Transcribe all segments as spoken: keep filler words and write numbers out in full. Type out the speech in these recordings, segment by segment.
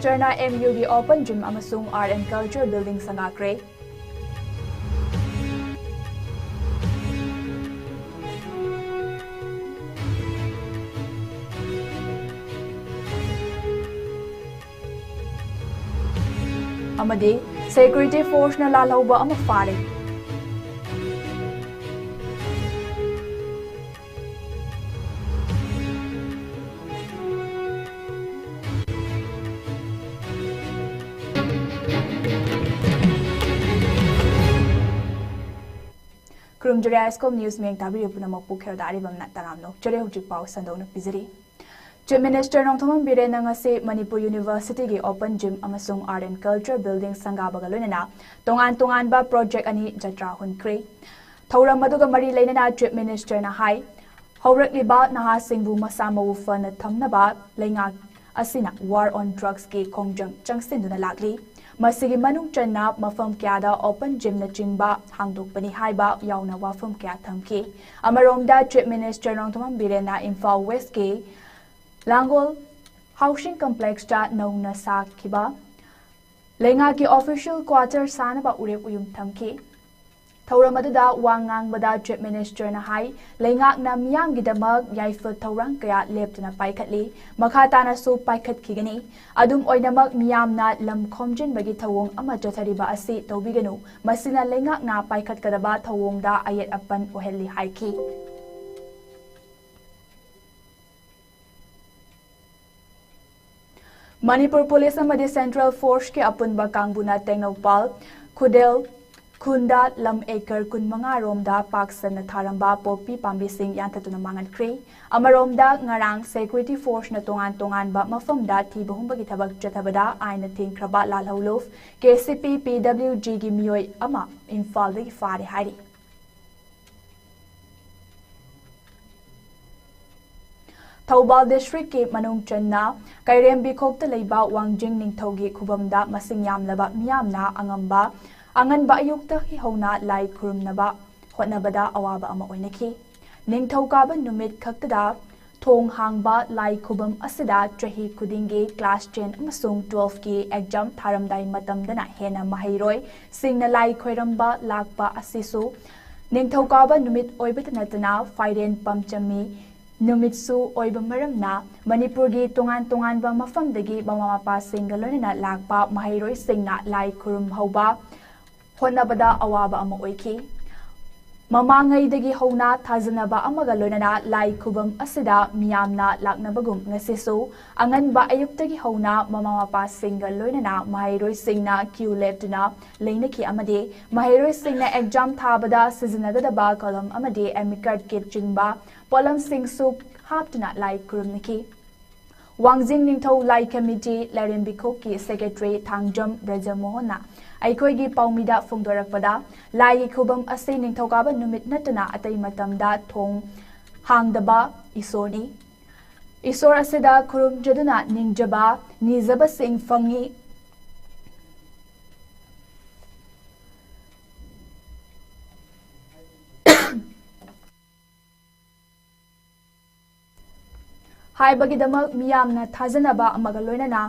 ꯆꯔꯅ M U ꯒꯤ Open Gym ꯑꯃꯁꯨꯡ Art and Culture Building ꯁꯪꯒꯥꯈ꯭ꯔꯦ꯫ ꯑꯃꯗꯤ Security Force ꯅ ꯂꯥꯜꯍꯧꯕ ꯑꯃ ꯐꯥꯔꯦ꯫ ꯈꯨꯔꯨꯝꯖꯔꯤ, ISCOM News ꯃꯌꯦꯛ ꯇꯥꯕꯤꯔꯤꯕ ꯄꯨꯝꯅꯃꯛꯄꯨ ꯈꯦꯔꯣꯗ ꯑꯔꯤꯕꯝꯅ ꯇꯔꯥꯝꯅ ꯑꯣꯛꯆꯔꯤ꯫ ꯍꯧꯖꯤꯛ ꯄꯥꯎ ꯁꯟꯗꯣꯛꯅ ꯄꯤꯖꯔꯤ꯫ Chief Minister ꯅꯣꯡꯊꯣꯝꯕꯝ ꯕꯤꯔꯦꯟꯅ ꯉꯁꯤ ꯃꯅꯤꯄꯨꯔ University ꯒꯤ Open Gym ꯑꯃꯁꯨꯡ Art and Culture Building ꯁꯪꯒꯥꯕꯒ ꯂꯣꯏꯅꯅ ꯇꯣꯉꯥꯟ ꯇꯣꯉꯥꯟꯕ project ꯑꯅꯤ ꯖꯇ꯭ꯔꯥ ꯍꯨꯟꯈ꯭ꯔꯦ꯫ ꯊꯧꯔꯝ ꯑꯗꯨꯒ ꯃꯔꯤ ꯂꯩꯅꯅ Chief Minister ꯅ ꯍꯥꯏ, ꯍꯧꯔꯛꯂꯤꯕ ꯅꯍꯥꯁꯤꯡꯕꯨ ꯃꯁꯥ ꯃꯎ ꯐꯅ ꯊꯝꯅꯕ ꯂꯩꯉꯥꯛ ꯑꯁꯤꯅ War on Drugs ꯀꯤ ꯈꯣꯡꯖꯪ ꯆꯪꯁꯤꯟꯗꯨꯅ ꯂꯥꯛꯂꯤ꯫ ꯃꯁꯤꯒꯤ ꯃꯅꯨꯡ ꯆꯟꯅ ꯃꯐꯝ ꯀꯌꯥꯗ Open Gym ꯅꯆꯤꯡꯕ ꯍꯥꯡꯗꯣꯛꯄꯅꯤ ꯍꯥꯏꯕ ꯌꯥꯎꯅ ꯋꯥꯐꯝ ꯀꯌꯥ ꯊꯝꯈꯤ꯫ ꯑꯃꯔꯣꯝꯗ Chief Minister Nongthombam ꯕꯤꯔꯦꯟꯅ Imphal West ꯀꯤ ꯂꯥꯡꯒꯣꯜ Housing Complex ꯇ ꯅꯧꯅ ꯁꯥꯈꯤꯕ ꯂꯩꯉꯥꯛꯀꯤ official quarter ꯁꯥꯅꯕ ꯎꯔꯦꯞ ꯎꯌꯨꯝ ꯊꯝꯈꯤ꯫ ꯊꯧꯔꯝ ꯑꯗꯨꯗ ꯋꯥ ꯉꯥꯡꯕꯗ Chief Minister ꯅ ꯍꯥꯏ, ꯂꯩꯉꯥꯛꯅ ꯃꯤꯌꯥꯝꯒꯤꯗꯃꯛ ꯌꯥꯏꯐ ꯊꯧꯔꯥꯡ ꯀꯌꯥ ꯂꯦꯞꯇꯅ ꯄꯥꯏꯈꯠꯂꯤ, ꯃꯈꯥ ꯇꯥꯅꯁꯨ ꯄꯥꯏꯈꯠꯈꯤꯒꯅꯤ꯫ ꯑꯗꯨꯝ ꯑꯣꯏꯅꯃꯛ, ꯃꯤꯌꯥꯝꯅ ꯂꯝ ꯈꯣꯝꯖꯤꯟꯕꯒꯤ ꯊꯧꯑꯣꯡ ꯑꯃ ꯆꯠꯊꯔꯤꯕ ꯑꯁꯤ ꯇꯧꯕꯤꯒꯅꯨ, ꯃꯁꯤꯅ ꯂꯩꯉꯥꯛꯅ ꯄꯥꯏꯈꯠꯀꯗꯕ ꯊꯧꯑꯣꯡꯗ ꯑꯌꯦꯠ ꯑꯄꯟ ꯑꯣꯏꯍꯜꯂꯤ ꯍꯥꯏꯈꯤ꯫ ꯃꯅꯤꯄꯨꯔ ꯄꯨꯂꯤꯁ ꯑꯃꯗꯤ Central Force ꯀꯤ ꯑꯄꯨꯟꯕ ꯀꯥꯡꯕꯨꯅ ꯇꯦꯡꯅꯧꯄꯥꯜ, ꯈꯨꯗꯦꯜ, ꯈꯨꯟꯗ ꯂꯝ acre ꯀꯨꯟꯃꯉꯥ ꯔꯣꯝꯗ ꯄꯥꯛ ꯁꯟꯅ ꯊꯥꯔꯝꯕ ꯄꯣꯄꯤ ꯄꯥꯝꯕꯤꯁꯤꯡ ꯌꯥꯟꯊꯠꯇꯨꯅ ꯃꯥꯡꯍꯟꯈ꯭ꯔꯦ꯫ ꯑꯃꯔꯣꯝꯗ, ꯉꯔꯥꯡ Security Force ꯅ ꯇꯣꯉꯥꯟ ꯇꯣꯉꯥꯟꯕ ꯃꯐꯝꯗ ꯊꯤꯕ ꯍꯨꯝꯕꯒꯤ ꯊꯕꯛ ꯆꯠꯊꯕꯗ ꯑꯥꯏꯟꯅ ꯊꯤꯡꯈ꯭ꯔꯕ ꯂꯥꯜꯍꯧꯂꯨꯞ, KCP PWG ꯒꯤ ꯃꯤꯑꯣꯏ ꯑꯃ ꯏꯝꯐꯥꯜꯗꯒꯤ ꯐꯥꯔꯦ ꯍꯥꯏꯔꯤ꯫ ꯊꯧꯕꯥꯜ district ꯀꯤ ꯃꯅꯨꯡ ꯆꯟꯅ ꯀꯩꯔꯦꯝꯕꯤꯈꯣꯛꯇ ꯂꯩꯕ ꯋꯥꯡꯖꯤꯡ ꯅꯤꯡꯊꯧꯒꯤ ꯈꯨꯕꯝꯗ ꯃꯁꯤꯡ ꯌꯥꯝꯂꯕ ꯃꯤꯌꯥꯝꯅ ꯑꯉꯝꯕ, ꯑꯉꯟꯕ ꯑꯌꯨꯛꯇꯒꯤ ꯍꯧꯅ ꯂꯥꯏ ꯈꯨꯔꯨꯝꯅꯕ ꯍꯣꯠꯅꯕꯗ ꯑꯋꯥꯕ ꯑꯃ ꯑꯣꯏꯅꯈꯤ꯫ ꯅꯤꯡꯊꯧꯀꯥꯕ ꯅꯨꯃꯤꯠ ꯈꯛꯇꯗ ꯊꯣꯡ ꯍꯥꯡꯕ ꯂꯥꯏ ꯈꯨꯕꯝ ꯑꯁꯤꯗ ꯆꯍꯤ ꯈꯨꯗꯤꯡꯒꯤ class ten ꯑꯃꯁꯨꯡ twelve ꯀꯤ exam ꯊꯥꯔꯝꯗꯥꯏ ꯃꯇꯝꯗꯅ ꯍꯦꯟꯅ ꯃꯍꯩꯔꯣꯏꯁꯤꯡꯅ ꯂꯥꯏ ꯈꯣꯏꯔꯝꯕ ꯂꯥꯛꯄ ꯑꯁꯤꯁꯨ ꯅꯤꯡꯊꯧꯀꯥꯕ ꯅꯨꯃꯤꯠ ꯑꯣꯏꯕꯇ ꯅꯠꯇꯅ ꯐꯥꯏꯔꯦꯟ ꯄꯥꯝꯆꯝꯃꯤ ꯅꯨꯃꯤꯠꯁꯨ ꯑꯣꯏꯕ ꯃꯔꯝꯅ ꯃꯅꯤꯄꯨꯔꯒꯤ ꯇꯣꯉꯥꯟ ꯇꯣꯉꯥꯟꯕ ꯃꯐꯝꯗꯒꯤ ꯃꯃꯥ ꯃꯄꯥꯁꯤꯡꯒ ꯂꯣꯏꯅꯅ ꯂꯥꯛꯄ ꯃꯍꯩꯔꯣꯏꯁꯤꯡꯅ ꯂꯥꯏ ꯈꯨꯔꯨꯝꯍꯧꯕ ꯍꯣꯠꯅꯕꯗ ꯑꯋꯥꯕ ꯑꯃ ꯑꯣꯏꯈꯤ꯫ ꯃꯃꯥꯡꯉꯩꯗꯒꯤ ꯍꯧꯅ ꯊꯥꯖꯅꯕ ꯑꯃꯒ ꯂꯣꯏꯅꯅ ꯂꯥꯏ ꯈꯨꯕꯝ ꯑꯁꯤꯗ ꯃꯤꯌꯥꯝꯅ ꯂꯥꯛꯅꯕꯒꯨꯝ ꯉꯁꯤꯁꯨ ꯑꯉꯟꯕ ꯑꯌꯨꯛꯇꯒꯤ ꯍꯧꯅ ꯃꯃꯥ ꯃꯄꯥꯁꯤꯡꯒ ꯂꯣꯏꯅꯅ ꯃꯍꯩꯔꯣꯏꯁꯤꯡꯅ queue ꯂꯦꯞꯇꯨꯅ ꯂꯩꯅꯈꯤ ꯑꯃꯗꯤ ꯃꯍꯩꯔꯣꯏꯁꯤꯡꯅ exam ꯊꯥꯕꯗ ꯁꯤꯖꯤꯟꯅꯒꯗꯕ ꯀꯂꯝ ꯑꯃꯗꯤ amicard kit ꯆꯤꯡꯕ ꯄꯣꯠꯂꯝꯁꯤꯡꯁꯨ ꯍꯥꯞꯇꯨꯅ ꯂꯥꯏ ꯈꯨꯔꯨꯝꯅꯈꯤ꯫ ꯋꯥꯡꯖꯤꯡ ꯅꯤꯡꯊꯧ ꯂꯥꯏ ꯀꯃꯤꯇꯤ ꯂꯥꯏꯔꯦꯝꯕꯤꯈꯣꯛꯀꯤ secretary ꯊꯥꯡꯖꯝ ꯕ꯭ꯔꯖꯃꯣꯍꯟꯅ ꯑꯩꯈꯣꯏꯒꯤ ꯄꯥꯎꯃꯤꯗ ꯐꯣꯡꯗꯣꯔꯛꯄꯗ, ꯂꯥꯏꯒꯤ ꯈꯨꯕꯝ ꯑꯁꯤ ꯅꯤꯡꯊꯧꯀꯥꯕ ꯅꯨꯃꯤꯠ ꯅꯠꯇꯅ ꯑꯇꯩ ꯃꯇꯝꯗ ꯊꯣꯡ ꯍꯥꯡꯗꯕ ꯏꯁꯣꯔꯅꯤ꯫ ꯏꯁꯣꯔ ꯑꯁꯤꯗ ꯈꯨꯔꯨꯝꯖꯗꯨꯅ ꯅꯤꯡꯖꯕ, ꯅꯤꯖꯕꯁꯤꯡ ꯐꯪꯏ꯫ ꯍꯥꯏꯕꯒꯤꯗꯃꯛ ꯃꯤꯌꯥꯝꯅ ꯊꯥꯖꯅꯕ ꯑꯃꯒ ꯂꯣꯏꯅꯅ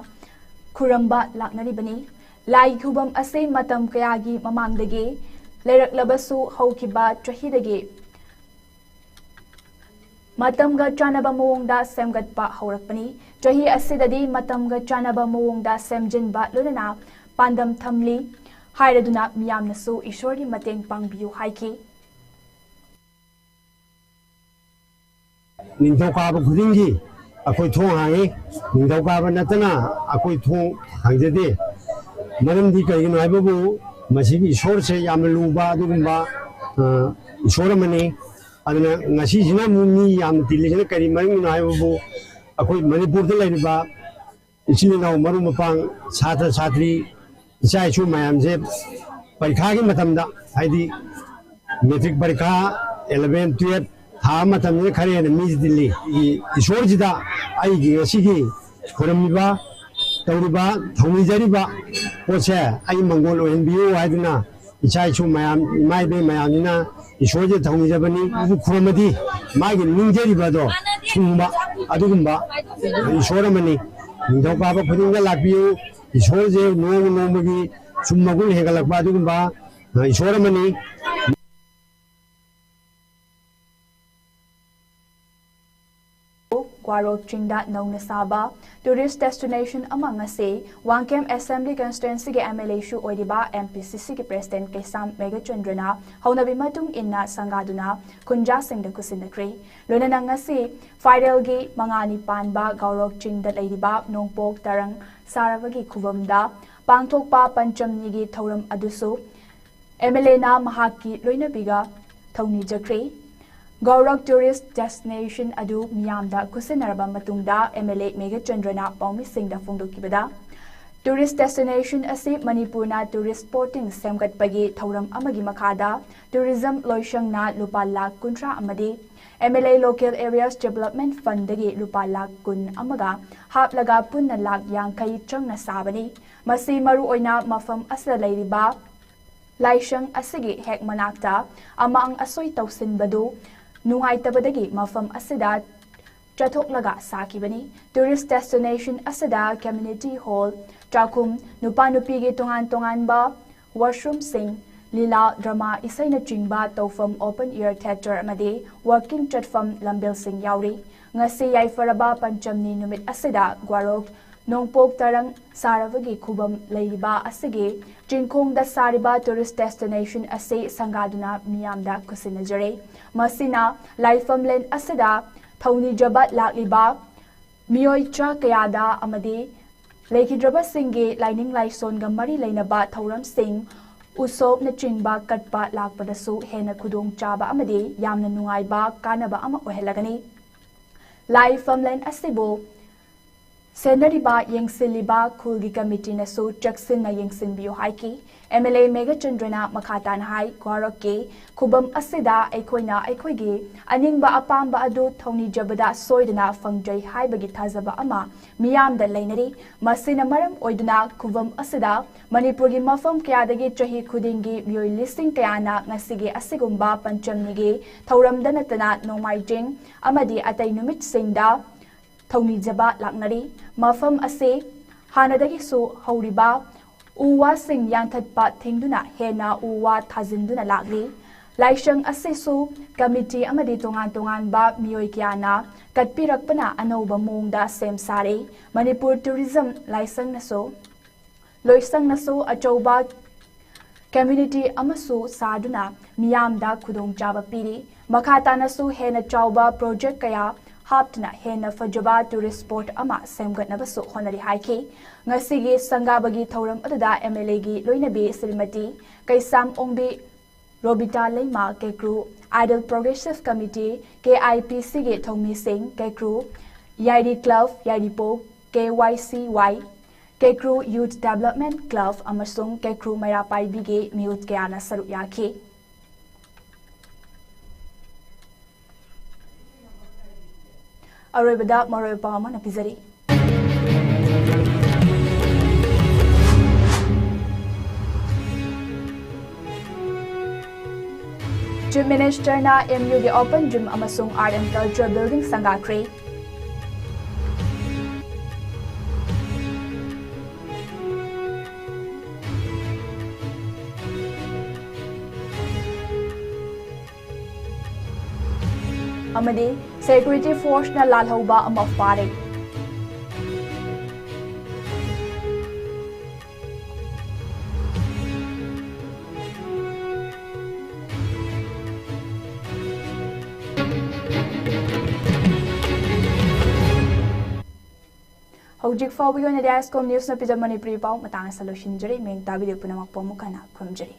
ꯈꯨꯔꯝꯕ ꯂꯥꯛꯅꯔꯤꯕꯅꯤ꯫ ꯂꯥꯏ ꯈꯨꯕꯝ ꯑꯁꯤ ꯃꯇꯝ ꯀꯌꯥꯒꯤ ꯃꯃꯥꯡꯗꯒꯤ ꯂꯩꯔꯛꯂꯕꯁꯨ, ꯍꯧꯈꯤꯕ ꯆꯍꯤꯗꯒꯤ ꯃꯇꯝꯒ ꯆꯥꯟꯅꯕ ꯃꯑꯣꯡꯗ ꯁꯦꯝꯒꯠꯄ ꯍꯧꯔꯛꯄꯅꯤ꯫ ꯆꯍꯤ ꯑꯁꯤꯗꯗꯤ ꯃꯇꯝꯒ ꯆꯥꯟꯅꯕ ꯃꯑꯣꯡꯗ ꯁꯦꯝꯖꯤꯟꯕ ꯂꯣꯏꯅꯅ ꯄꯥꯟꯗꯝ ꯊꯝꯂꯤ ꯍꯥꯏꯔꯗꯨꯅ ꯃꯤꯌꯥꯝꯅꯁꯨ ꯏꯁꯣꯔꯒꯤ ꯃꯇꯦꯡ ꯄꯥꯡꯕꯤꯌꯨ ꯍꯥꯏꯈꯤ꯫ ꯅꯤꯡꯊꯧꯀꯥꯕ ꯈꯨꯗꯤꯡꯒꯤ ꯑꯩꯈꯣꯏ ꯊꯣꯡ ꯍꯥꯡꯉꯤ꯫ ꯅꯤꯡꯊꯧꯀꯥꯕ ꯅꯠꯇꯅ ꯑꯩꯈꯣꯏ ꯊꯣꯡ ꯍꯥꯡꯖꯗꯦ꯫ ꯃꯔꯝꯗꯤ ꯀꯔꯤꯒꯤꯅꯣ ꯍꯥꯏꯕꯕꯨ, ꯃꯁꯤꯒꯤ ꯏꯁꯣꯔꯁꯦ ꯌꯥꯝꯅ ꯂꯨꯕ ꯑꯗꯨꯒꯨꯝꯕ, ꯑ, ꯏꯁꯣꯔ ꯑꯃꯅꯤ꯫ ꯑꯗꯨꯅ ꯉꯁꯤꯁꯤꯅ ꯑꯃꯨꯛ ꯃꯤ ꯌꯥꯝꯅ ꯇꯤꯜꯂꯤꯁꯤꯅ ꯀꯔꯤ ꯃꯔꯝꯒꯤꯅꯣ ꯍꯥꯏꯕꯕꯨ, ꯑꯩꯈꯣꯏ ꯃꯅꯤꯄꯨꯔꯗ ꯂꯩꯔꯤꯕ ꯏꯆꯤꯜ ꯏꯅꯥꯎ, ꯃꯔꯨꯞ ꯃꯄꯥꯡ, ꯁꯥꯇ꯭ꯔ ꯁꯥꯇ꯭ꯔꯤ, ꯏꯆꯥ ꯏꯁꯨ ꯃꯌꯥꯝꯁꯦ ꯄꯔꯤꯈꯥꯒꯤ ꯃꯇꯝꯗ, ꯍꯥꯏꯗꯤ ꯃꯦꯇ꯭ꯔꯤꯛ ꯄꯔꯤꯈꯥ, eleven, twelve ꯊꯥꯕ ꯃꯇꯝꯁꯤꯗ ꯈꯔ ꯍꯦꯟꯅ ꯃꯤꯁꯤ ꯇꯤꯜꯂꯤ꯫ ꯏꯁꯣꯔꯁꯤꯗ ꯑꯩꯒꯤ ꯉꯁꯤꯒꯤ ꯈꯨꯔꯝꯃꯤꯕ, ꯇꯧꯔꯤꯕ, ꯊꯧꯅꯤꯖꯔꯤꯕ ꯄꯣꯠꯁꯦ ꯑꯩ ꯃꯪꯒꯣꯜ ꯑꯣꯏꯍꯟꯕꯤꯌꯨ ꯍꯥꯏꯗꯨꯅ ꯏꯆꯥ ꯏꯁꯨ ꯃꯌꯥꯝ, ꯏꯃꯥ ꯏꯕꯦꯟ ꯃꯌꯥꯝꯁꯤꯅ ꯏꯁꯣꯔꯁꯦ ꯊꯧꯅꯤꯖꯕꯅꯤ꯫ ꯈꯨꯔꯨꯝꯃꯗꯤ ꯃꯥꯒꯤ ꯅꯤꯡꯖꯔꯤꯕ ꯑꯗꯣ ꯊꯨꯡꯕ, ꯑꯗꯨꯒꯨꯝꯕ ꯏꯁꯣꯔ ꯑꯃꯅꯤ꯫ ꯅꯤꯡꯊꯧꯀꯥꯕ ꯈꯨꯗꯤꯡꯗ ꯂꯥꯛꯄꯤꯌꯨ꯫ ꯏꯁꯣꯔꯁꯦ ꯅꯣꯡꯃ ꯅꯣꯡꯃꯒꯤ ꯁꯨꯝ ꯃꯒꯨꯟ ꯍꯦꯟꯒꯠꯂꯛꯄ ꯑꯗꯨꯒꯨꯝꯕ ꯏꯁꯣꯔ ꯑꯃꯅꯤ꯫ ꯒ꯭ꯋꯥꯔꯣꯛ ꯆꯤꯡꯗ ꯅꯧꯅ ꯁꯥꯕ tourist destination ꯑꯃ ꯉꯁꯤ ꯋꯥꯡꯈꯦꯝ Assembly Constituencyꯒꯤ MLAꯁꯨ ꯑꯣꯏꯔꯤꯕ MPCCꯒꯤ President ꯀꯩꯁꯥꯝ ꯃꯦꯘꯆꯟꯗ꯭ꯔꯅ ꯍꯧꯅꯕꯤ ꯃꯇꯨꯡ ꯏꯟꯅ ꯁꯪꯒꯥꯗꯨꯅ ꯈꯨꯟꯖꯥꯁꯤꯡꯗ ꯈꯨꯠꯁꯤꯟꯅꯈ꯭ꯔꯦ꯫ ꯂꯣꯏꯅꯅ ꯉꯁꯤ ꯐꯥꯏꯔꯦꯜꯒꯤ ꯃꯉꯥꯅꯤ ꯄꯥꯟꯕ ꯒ꯭ꯋꯥꯔꯣꯛ ꯆꯤꯡꯗ ꯂꯩꯔꯤꯕ ꯅꯣꯡꯄꯣꯛ ꯇꯔꯪ ꯁꯥꯔꯕꯒꯤ ꯈꯨꯕꯝꯗ ꯄꯥꯡꯊꯣꯛꯄ ꯄꯟꯆꯝꯅꯤꯒꯤ ꯊꯧꯔꯝ ꯑꯗꯨꯁꯨ MLAꯅ ꯃꯍꯥꯛꯀꯤ ꯂꯣꯏꯅꯕꯤꯒ ꯊꯧꯅꯤꯖꯈ꯭ꯔꯦ꯫ ꯒꯧꯔꯛ tourist destination ꯑꯗꯨ ꯃꯤꯌꯥꯝꯗ ꯈꯨꯠꯁꯤꯟꯅꯔꯕ ꯃꯇꯨꯡꯗ MLA ꯃꯦꯘꯆꯟꯗ꯭ꯔꯅ ꯄꯥꯎꯃꯤꯁꯤꯡꯗ ꯐꯣꯡꯗꯣꯛꯈꯤꯕꯗ, tourist destination ꯑꯁꯤ ꯃꯅꯤꯄꯨꯔꯅ tourist spotꯁꯤꯡ ꯁꯦꯝꯒꯠꯄꯒꯤ ꯊꯧꯔꯝ ꯑꯃꯒꯤ ꯃꯈꯥꯗ tourism ꯂꯣꯏꯁꯪꯅ ꯂꯨꯄꯥ ꯂꯥꯈ ꯀꯨꯟꯊ꯭ꯔꯥ ꯑꯃꯗꯤ MLA Local Areas Development Fundꯗꯒꯤ ꯂꯨꯄꯥ ꯂꯥꯈ ꯀꯨꯟ ꯑꯃꯒ ꯍꯥꯞꯂꯒ ꯄꯨꯟꯅ ꯂꯥꯈ ꯌꯥꯡꯈꯩ ꯆꯪꯅ ꯁꯥꯕꯅꯤ꯫ ꯃꯁꯤ ꯃꯔꯨꯑꯣꯏꯅ ꯃꯐꯝ ꯑꯁꯤꯗ ꯂꯩꯔꯤꯕ ꯂꯥꯏꯁꯪ ꯑꯁꯤꯒꯤ ꯍꯦꯛ ꯃꯅꯥꯛꯇ ꯑꯃꯥꯡ ꯑꯁꯣꯏ ꯇꯧꯁꯤꯟꯕꯗꯨ ꯅꯨꯡꯉꯥꯏꯇꯕꯗꯒꯤ ꯃꯐꯝ ꯑꯁꯤꯗ ꯆꯠꯊꯣꯛꯂꯒ ꯁꯥꯈꯤꯕꯅꯤ꯫ Tourist destination ꯑꯁꯤꯗ community hall, ꯆꯥꯛꯈꯨꯝ, ꯅꯨꯄꯥ ꯅꯨꯄꯤꯒꯤ ꯇꯣꯉꯥꯟ ꯇꯣꯉꯥꯟꯕ washroomꯁꯤꯡ, ꯂꯤꯂꯥ, drama, ꯏꯁꯩꯅꯆꯤꯡꯕ ꯇꯧꯐꯝ open air theatre ꯑꯃꯗꯤ walking ꯆꯠꯐꯝ ꯂꯝꯕꯦꯜꯁꯤꯡ ꯌꯥꯎꯔꯤ꯫ ꯉꯁꯤ ꯌꯥꯏꯐꯔꯕ ꯄꯟꯆꯝꯅꯤ ꯅꯨꯃꯤꯠ ꯑꯁꯤꯗ ꯒ꯭ꯋꯥꯔꯣꯛ ꯅꯣꯡꯄꯣꯛ ꯇꯔꯪ ꯁꯥꯔꯕꯒꯤ ꯈꯨꯕꯝ ꯂꯩꯔꯤꯕ ꯑꯁꯤꯒꯤ ꯆꯤꯡꯈꯣꯡꯗ ꯁꯥꯔꯤꯕ tourist destination ꯑꯁꯤ ꯁꯪꯒꯥꯗꯨꯅ ꯃꯤꯌꯥꯝꯗ ꯈꯨꯠꯁꯤꯟꯅꯖꯔꯦ꯫ ꯃꯁꯤꯅ ꯂꯥꯏꯐꯝꯂꯦꯟ ꯑꯁꯤꯗ ꯊꯧꯅꯤꯖꯕ ꯂꯥꯛꯂꯤꯕ ꯃꯤꯑꯣꯏ ꯆꯥ ꯀꯌꯥꯗ ꯑꯃꯗꯤ ꯂꯩꯈꯤꯗ꯭ꯔꯕꯁꯤꯡꯒꯤ ꯂꯥꯏꯅꯤꯡ ꯂꯥꯏꯁꯣꯟꯒ ꯃꯔꯤ ꯂꯩꯅꯕ ꯊꯧꯔꯝꯁꯤꯡ, ꯎꯁꯣꯞꯅꯆꯤꯡꯕ ꯀꯠꯄ ꯂꯥꯛꯄꯗꯁꯨ ꯍꯦꯟꯅ ꯈꯨꯗꯣꯡ ꯆꯥꯕ ꯑꯃꯗꯤ ꯌꯥꯝꯅ ꯅꯨꯡꯉꯥꯏꯕ ꯀꯥꯟꯅꯕ ꯑꯃ ꯑꯣꯏꯍꯜꯂꯒꯅꯤ꯫ ꯂꯥꯏꯐꯝꯂꯦꯟ ꯑꯁꯤꯕꯨ ꯁꯦꯟꯅꯔꯤꯕ, ꯌꯦꯡꯁꯤꯜꯂꯤꯕ ꯈꯨꯜꯒꯤ ꯀꯃꯤꯇꯤꯅꯁꯨ ꯆꯦꯛꯁꯤꯟꯅ ꯌꯦꯡꯁꯤꯟꯕꯤꯌꯨ ꯍꯥꯏꯈꯤ꯫ ꯑꯦꯝ ꯑꯦꯜ ꯑꯦ ꯃꯦꯘꯆꯟꯗ꯭ꯔꯅ ꯃꯈꯥ ꯇꯥꯅ ꯍꯥꯏ, ꯒ꯭ꯋꯥꯔꯣꯛꯀꯤ ꯈꯨꯕꯝ ꯑꯁꯤꯗ ꯑꯩꯈꯣꯏꯅ ꯑꯩꯈꯣꯏꯒꯤ ꯑꯅꯤꯡꯕ ꯑꯄꯥꯝꯕ ꯑꯗꯨ ꯊꯧꯅꯤꯖꯕꯗ ꯁꯣꯏꯗꯅ ꯐꯪꯖꯩ ꯍꯥꯏꯕꯒꯤ ꯊꯥꯖꯕ ꯑꯃ ꯃꯤꯌꯥꯝꯗ ꯂꯩꯅꯔꯤ꯫ ꯃꯁꯤꯅ ꯃꯔꯝ ꯑꯣꯏꯗꯨꯅ ꯈꯨꯕꯝ ꯑꯁꯤꯗ ꯃꯅꯤꯄꯨꯔꯒꯤ ꯃꯐꯝ ꯀꯌꯥꯗꯒꯤ ꯆꯍꯤ ꯈꯨꯗꯤꯡꯒꯤ ꯃꯤꯑꯣꯏ ꯂꯤꯁꯤꯡ ꯀꯌꯥꯅ ꯉꯁꯤꯒꯤ ꯑꯁꯤꯒꯨꯝꯕ ꯄꯟꯆꯝꯅꯤꯒꯤ ꯊꯧꯔꯝꯗ ꯅꯠꯇꯅ ꯅꯣꯡꯃꯥꯏꯖꯤꯡ ꯑꯃꯗꯤ ꯑꯇꯩ ꯅꯨꯃꯤꯠꯁꯤꯡꯗ ꯊꯧꯅꯤꯖꯕ ꯂꯥꯛꯅꯔꯤ꯫ ꯃꯐꯝ ꯑꯁꯤ ꯍꯥꯟꯅꯗꯒꯤꯁꯨ ꯍꯧꯔꯤꯕ ꯎ ꯋꯥꯁꯤꯡ ꯌꯥꯟꯊꯠꯄ ꯊꯤꯡꯗꯨꯅ ꯍꯦꯟꯅ ꯎ ꯋꯥ ꯊꯥꯖꯤꯟꯗꯨꯅ ꯂꯥꯛꯂꯤ꯫ ꯂꯥꯏꯁꯪ ꯑꯁꯤꯁꯨ ꯀꯃꯤꯇꯤ ꯑꯃꯗꯤ ꯇꯣꯉꯥꯟ ꯇꯣꯉꯥꯟꯕ ꯃꯤꯑꯣꯏ ꯀꯌꯥꯅ ꯀꯠꯄꯤꯔꯛꯄꯅ ꯑꯅꯧꯕ ꯃꯑꯣꯡꯗ ꯁꯦꯝ ꯁꯥꯔꯦ꯫ ꯃꯅꯤꯄꯨꯔ ꯇꯨꯔꯤꯖꯝ ꯂꯥꯏꯁꯪꯅꯁꯨ, ꯂꯣꯏꯁꯪꯅꯁꯨ ꯑꯆꯧꯕ ꯀꯝꯃ꯭ꯌꯨꯅꯤꯇꯤ ꯑꯃꯁꯨ ꯁꯥꯗꯨꯅ ꯃꯤꯌꯥꯝꯗ ꯈꯨꯗꯣꯡꯆꯥꯕ ꯄꯤꯔꯤ꯫ ꯃꯈꯥ ꯇꯥꯅꯁꯨ ꯍꯦꯟꯅ ꯆꯥꯎꯕ ꯄ꯭ꯔꯣꯖꯦꯛ ꯀꯌꯥ ꯍꯥꯞꯇꯨꯅ ꯍꯦꯟꯅ ꯐꯖꯕ ꯇꯨꯔꯤꯁ ꯁ꯭ꯄꯣꯠ ꯑꯃ ꯁꯦꯝꯒꯠꯅꯕꯁꯨ ꯍꯣꯠꯅꯔꯤ ꯍꯥꯏꯈꯤ꯫ ꯉꯁꯤꯒꯤ ꯁꯪꯒꯥꯕꯒꯤ ꯊꯧꯔꯝ ꯑꯗꯨꯗ ꯑꯦꯝ ꯑꯦꯜ ꯑꯦꯒꯤ ꯂꯣꯏꯅꯕꯤ Shrimati Keisham Ongbi Robita Leima, Kekru ideal progressive committee, K I P ꯁꯤꯒꯤ ꯊꯧꯃꯤꯁꯤꯡ, Kekru Yairi club, Yairipok K Y C Y, Kekru youth development club ꯑꯃꯁꯨꯡ ꯀꯦꯀ꯭ꯔꯨ ꯃꯩꯔꯥ ꯄꯥꯏꯕꯤꯒꯤ ꯃꯤꯍꯨꯠ ꯀꯌꯥꯅ ꯁꯔꯨꯛ ꯌꯥꯈꯤ꯫ ꯑꯔꯣꯏꯕꯗ ꯃꯔꯨꯑꯣꯏꯕ ꯄꯥꯎ ꯑꯃꯅ ꯄꯤꯖꯔꯤ꯫ ꯆꯤꯐ ꯃꯤꯅꯤꯁꯇꯔꯅ ꯑꯦꯝ ꯌꯨꯒꯤ ꯑꯣꯄꯟ ꯖꯤꯝ ꯑꯃꯁꯨꯡ ꯑꯥꯔꯠ ꯑꯦꯟ ꯀꯜꯆꯔ ꯕꯤꯜꯗꯤꯡ ꯁꯪꯒꯥꯈ꯭ꯔꯦ꯫ ꯑꯃꯗꯤ ꯁꯦꯀ꯭ꯌꯨꯔꯤꯇꯤ ꯐꯣꯔꯁꯅ ꯂꯥꯜꯍꯧꯕ ꯑꯃ ꯐꯥꯔꯦ꯫ ꯍꯧꯖꯤꯛ ꯐꯥꯎꯕꯒꯤ ꯑꯣꯏꯅꯗꯤ ꯑꯥꯏ ꯑꯦꯁ ꯀꯣꯝ ꯅ꯭ꯌꯨꯁꯅ ꯄꯤꯖꯕ ꯃꯅꯤꯄꯨꯔꯤ ꯄꯥꯎ ꯃꯇꯥꯡ ꯑꯁꯤꯗ ꯂꯣꯏꯁꯤꯟꯖꯔꯤ꯫ ꯃꯤꯡ ꯇꯥꯕꯤꯔꯤꯕ ꯄꯨꯝꯅꯃꯛꯄꯨ ꯑꯃꯨꯛ ꯍꯟꯅ ꯈꯨꯔꯨꯝꯖꯔꯤ꯫